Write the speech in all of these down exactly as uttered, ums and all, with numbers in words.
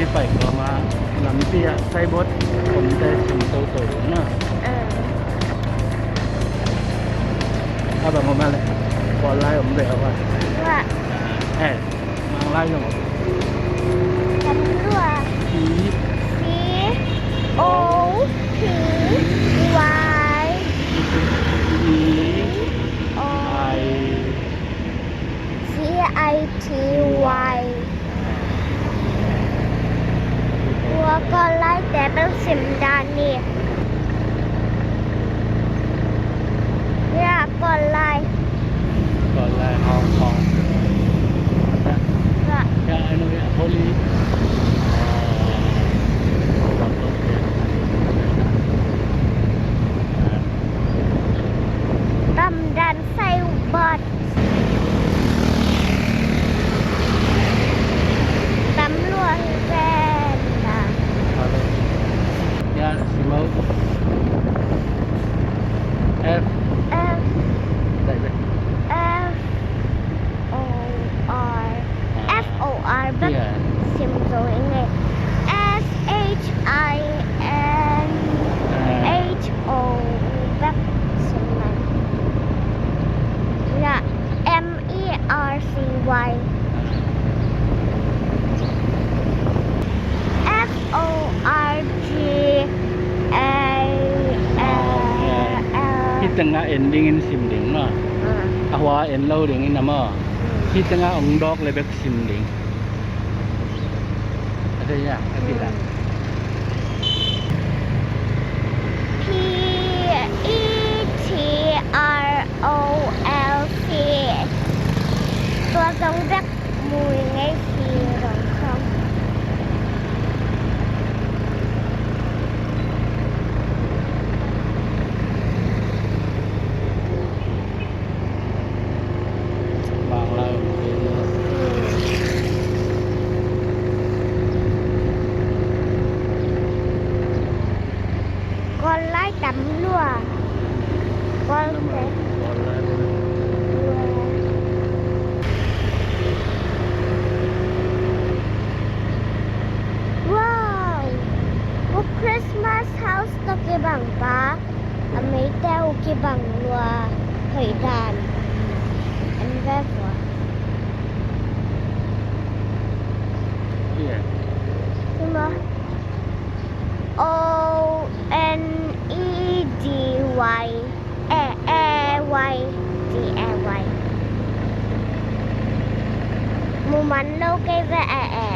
Pai kawma lampi ah signboard omte sim toto ding na. A bang om a le? Kawl lai om ve a. Mang lai zong om. Tam lua. C. C O P Y. E. O. I. C I T Y. Tua Kawl laite bel sim dan ni. Ya, Kawl lai. Kawl lai, Hong Kong. Ya. Ya, I know, ya, Holy. Tam dan signboard. Tam lua hi ven da. Ya, sim o. F. F. Dai ve. F O R. F O R bek sim zo ing ei. S H I N H O bek sim lai. Ya, M E R C Y. F O R G A L. Hih tengah en dingin sim ding maw. A hua en lo dingin a maw. Hih tengah ong dawk le bek sim ding. A thei a, a thei a. P E T R O L C. Tua zong bek mu ing ei, hi zong khong. Bang lai. Kawl lai tam lua. Kawl te. Wow! Tua Christmas house tawh kibang pa. A meite uh kibang lua. Hoih dan. En ve vua. Sima. O N E D Y. E, E Y D A Y. Mu man lo kei ve, e, e.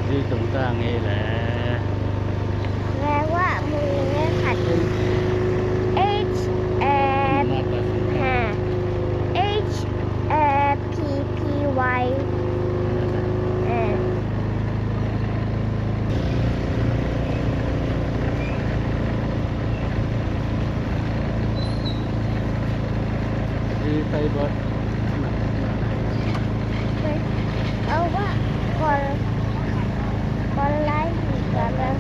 Zi tung ta ngei le. Ve wah mu ngei khat. H, e, ha. H, e, P P Y. Eh. Di Paibot. Awa, Kawl, Kawl lai hi ka la.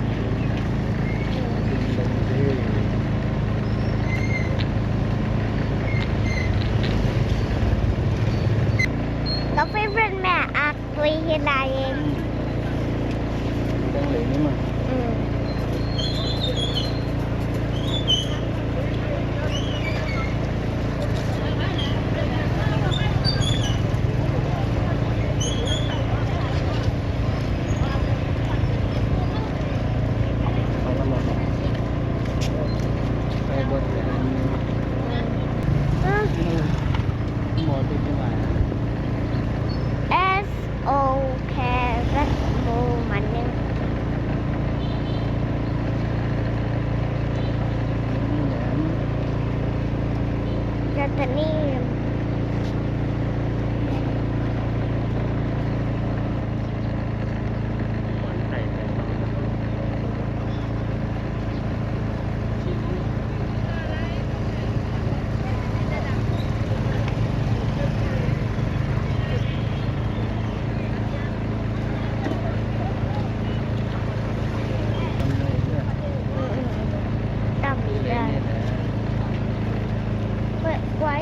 Ka favorite meh a tui hi lai in. Dang lei ni ma. Mm. S O K Z mu maning. Jatani.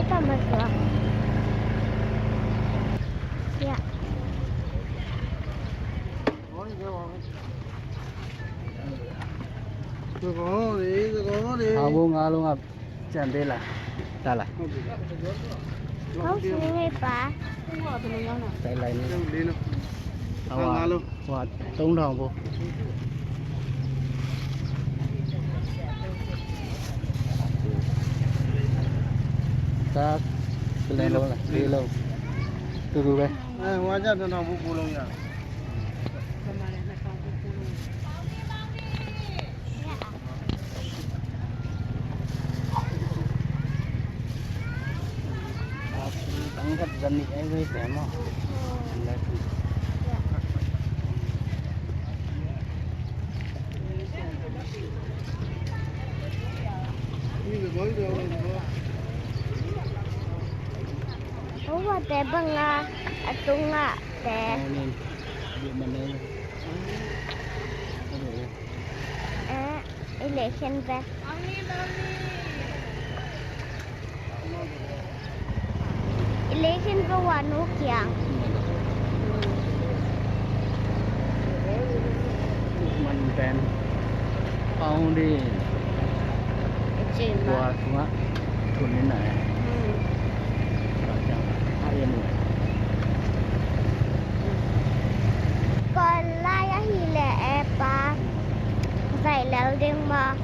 Tama suak. Ya. Hau bu nga lu nga cian de la. Ta la. Hau sung ngai pa. Sai lai ni. Hau nga lu. Wa tong dong bu. Tak. Kelen lo la. Kelen lo. Tu tu be. Eh, wa ja tong dong bu bu long ya. Uwa te banga atunga te. Eh, i leh khen ve. I leh khen ve wa nu kiang. Man pen pau ding. Tua sungah thun in na. Tua ciang a ia mu. Kawl lai ahih leh e pa, zaih lel ding maw?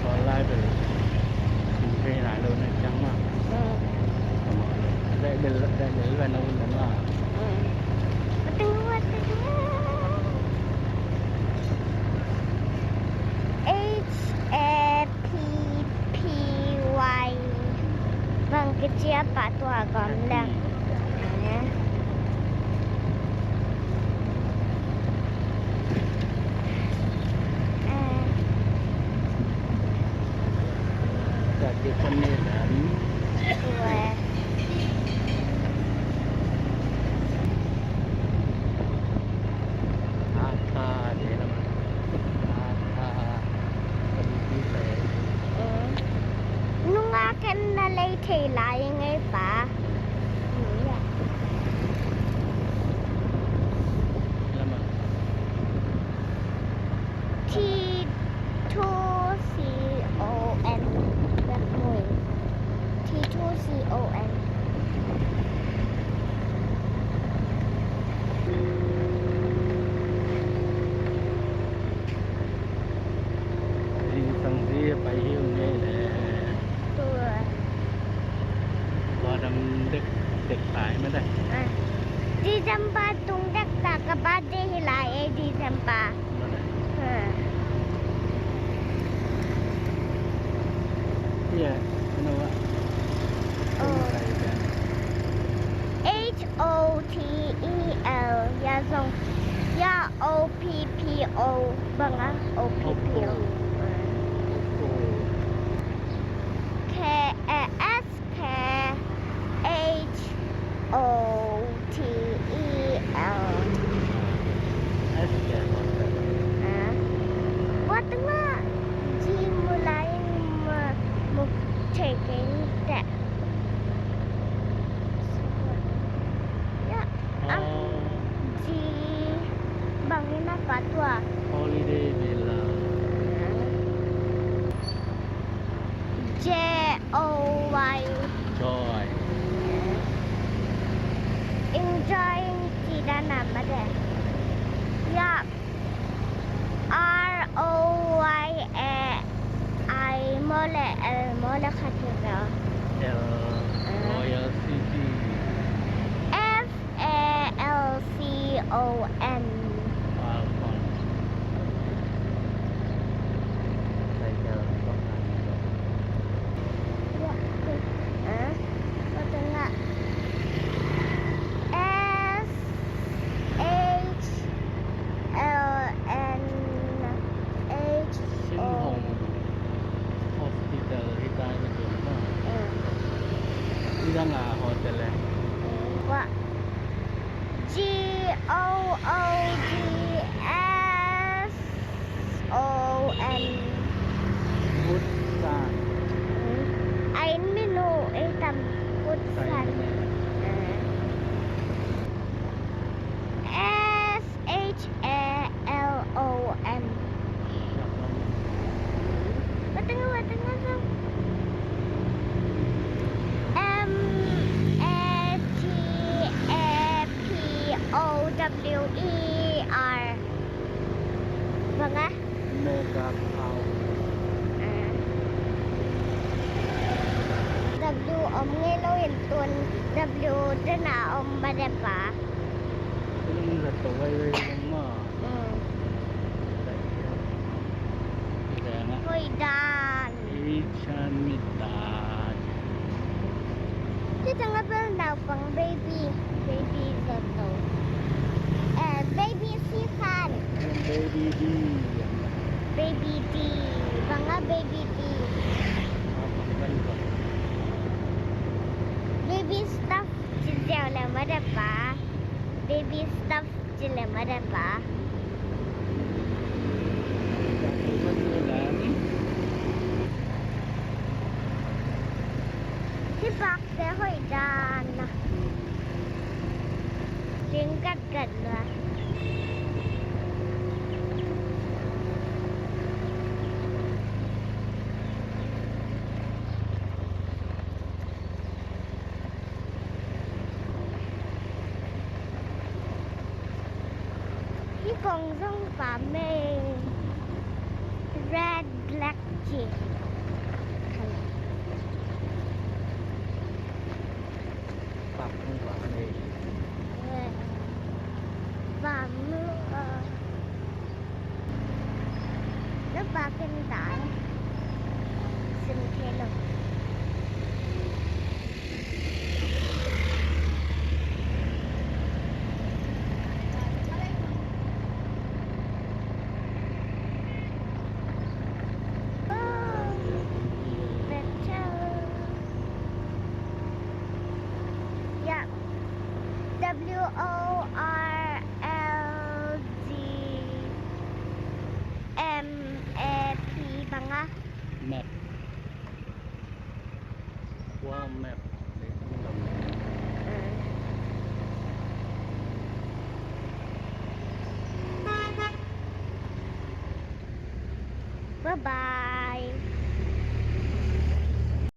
Kawl lai bel sim thei nai lo na ciang maw? Zaih bel, zaih bel van a un dan maw? Tua, tua, tua. H A P P Y. Bang kici a pa tua gawm leng. Tua. Ata, dia nama. Ata. Nunga ken na lei thei lai ngai pa. Lama. T two C O N. T two C O N. Zingsang zi a pai hi ung ngei le. Tua. Lua dam dek, dek tai mah dai. Ah. December tung dek ta ka birthday hi lai e, December. Mah dai. Ah. Yeah, ano wa. Oh. Tung tai dan. H O T E L, ya zong. Ya O P P O, bang a O P P O. Oppo. K, eh, S K H O T E L. S K Hotel. Ah. Wa tengah ji mulai ma muk checking te. Ya. Am, zi bangin a ka tua. Holiday Villa. J O Y. Joy. Enjoying ci dan a mah de. Ya. R O Y A I maw le L maw le khat hi ve aw. L, ah. Royal City. F A L C O N. Falcon. Tiger Falcon. Ah, wa tengah. S H L N H O. Shin Hong Hospital hi ta na ken ma. Eh. Hi dang a hotel e. Eh, wa. G O O D S O N. Good sa. Hmm. A inn min uh ei tam Om ngei lo in tun W dena om mah de pa. Tung zato vai vai leng ma. Mm. Hoih dan. Ei chan mit dan. Hih tengah bel naupang baby, baby zato. Eh, baby sifan. Baby D. Baby D. Bang a baby D. Baby stuff ci ziau le mah de pa. Baby stuff ci le mah de pa. Hih bak te hoih dan a. Ring gatgat lua. Hih kong zong pam e. Red, black ci. Pam kong pam e. Pam lo. Lo pa ken ta. Sim thei lo. Oh, better. Yeah. W O R L D M A P, bang a? Map. World map.